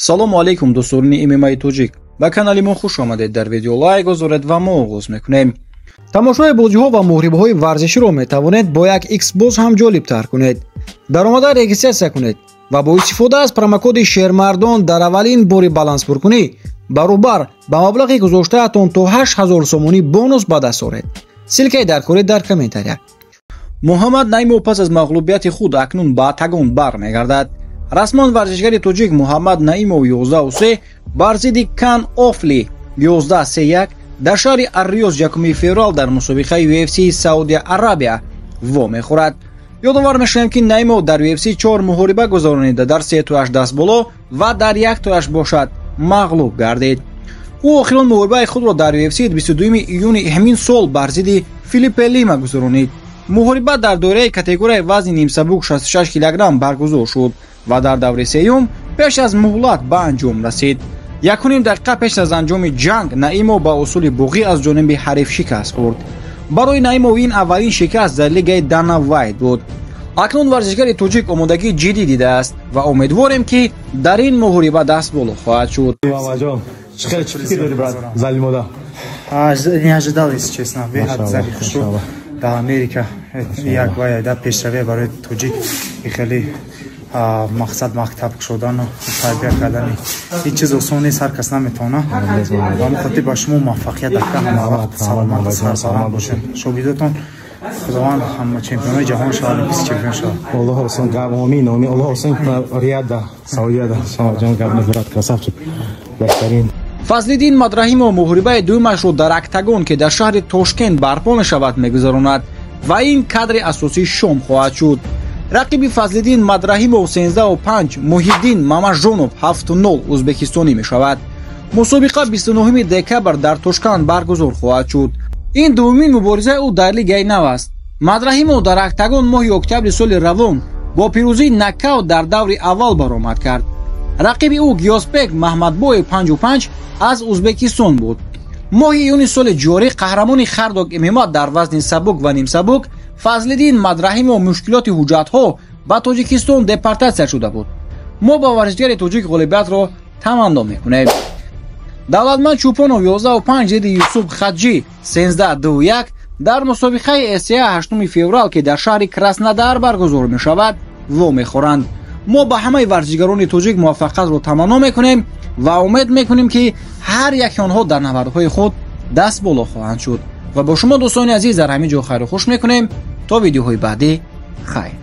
Салому алейкум, дӯстони ММА тоҷик. Ба канали мо хуш омадед. Дар видео лайк гузоред ва мо оғоз мекунем. Тамошои бозиҳо ва муҳорибаҳои варзиширо метавонед бо як Xbox ҳам ҷолибтар кунед. Даромада регистратсия кунед ва бо истифода аз промокоди Шермардон дар аввалин бори баланспуркунӣ баробар ба маблағи гузоштаатон то 8000 сомонӣ бонус ба даст оред. Ссылкаи даркорӣ дар комментария. Муҳаммад Наимов пас аз мағлубияти худ акнун ба октагон бармегардад. Расман варзишгари тоҷик Муҳаммад Наимов 11-3 бар зидди Кан Офли 11-3-1 дар шаҳри Арриёз 1 феврал дар мусобиқаи UFC Саудия Арабия вомехӯрад. Ёдовар мешавем, ки Наимов дар UFC 4 муҳориба гузаронида, дар се тояш даст боло ва дар як тояш бошад мағлуб гардид. Ӯ охирон муҳорибаи худро дар UFC 22 июни ҳамин сол бар зидди Филиппе Лима гузаронид. Муҳориба дар доираи категорияи вазни нимсабук 66 килограмм баргузор шуд ва дар даври сеюм пеш аз муҳлат ба анҷом расид. 1,5 дақиқа пеш аз анҷоми ҷанг Наимов ба усули буғӣ аз ҷониби ҳариф шикаст хӯрд. Барои Наимов ин аввалин шикаст дар лигаи Дана Вайт буд. Акнун варзишгари тоҷик омодагии ҷиддӣ дидааст ва умедворем, ки дар ин муҳориба даст боло хоҳад шуд. Не ожидал, если честно. Беҳад зали хушрӯ дар Америка, як вай да пешравия барои тоҷик, хеле мақсад мактаб кушодану тарбия кардани ин чиз осон нест, ҳар кас наметавона. Ба ҳамин хотир ба шумо муваффақият, ака, ҳамавақт саломат, сарбаланд бошед. Шогирдотон Худованд ҳама чемпионои ҷаҳон шавад, олимпийский чемпион шавад. Аллоҳ осон гап, омин, омин. Аллоҳ осон, Рияда, Саудияда. Ҷон, гап набарад, красавчик. Беҳтарин. Фазлиддин Мадраҳимов муҳорибаи дуюмашро дар октагон, ки дар шаҳри Тошкент барпо мешавад, мегузаронад ва ин кадри асосии шом хоҳад шуд. Рақиби Фазлиддин Мадраҳимов 13-5 Муҳиддин Мамажонов 7-0 ӯзбекистонӣ мешавад. Мусобиқа 29 декабр дар Тошканд баргузор хоҳад шуд. Ин дуввумин муборизаи ӯ дар лигаи нав аст. Мадраҳимов дар октагон моҳи октябри соли равон бо пирӯзии нокаут дар даври аввал баромад кард. Рақиби ӯ Гиёсбек Маҳмадбоев 5-5 аз Ӯзбекистон буд. Моҳи июни соли ҷорӣ қаҳрамони Хардок ММА дар вазни сабук ва нимсабук Фазлиддин Мадраҳимов мушкилоти ҳуҷҷатҳо ба Тоҷикистон депортатсия шуда буд. Мо ба варзишгари тоҷик ғолибиятро таманно мекунем. Давлатманд Чӯпонов 11-5 зидди Юсуф Хаҷӣ 13-2-1 дар мусобиқаи СА 8 феврал, ки дар шаҳри Краснодар баргузор мешавад, вомехӯранд. Мо ба ҳамаи варзишгарони тоҷик муваффақиятро таманно мекунем ва умед мекунем, ки ҳар яки онҳо дар набардҳои худ даст боло хоҳанд шуд. Ва бо шумо, дӯстони азиз, дар ҳамин ҷо хайру хуш мекунем. То видеоҳои баъдӣ, хайр.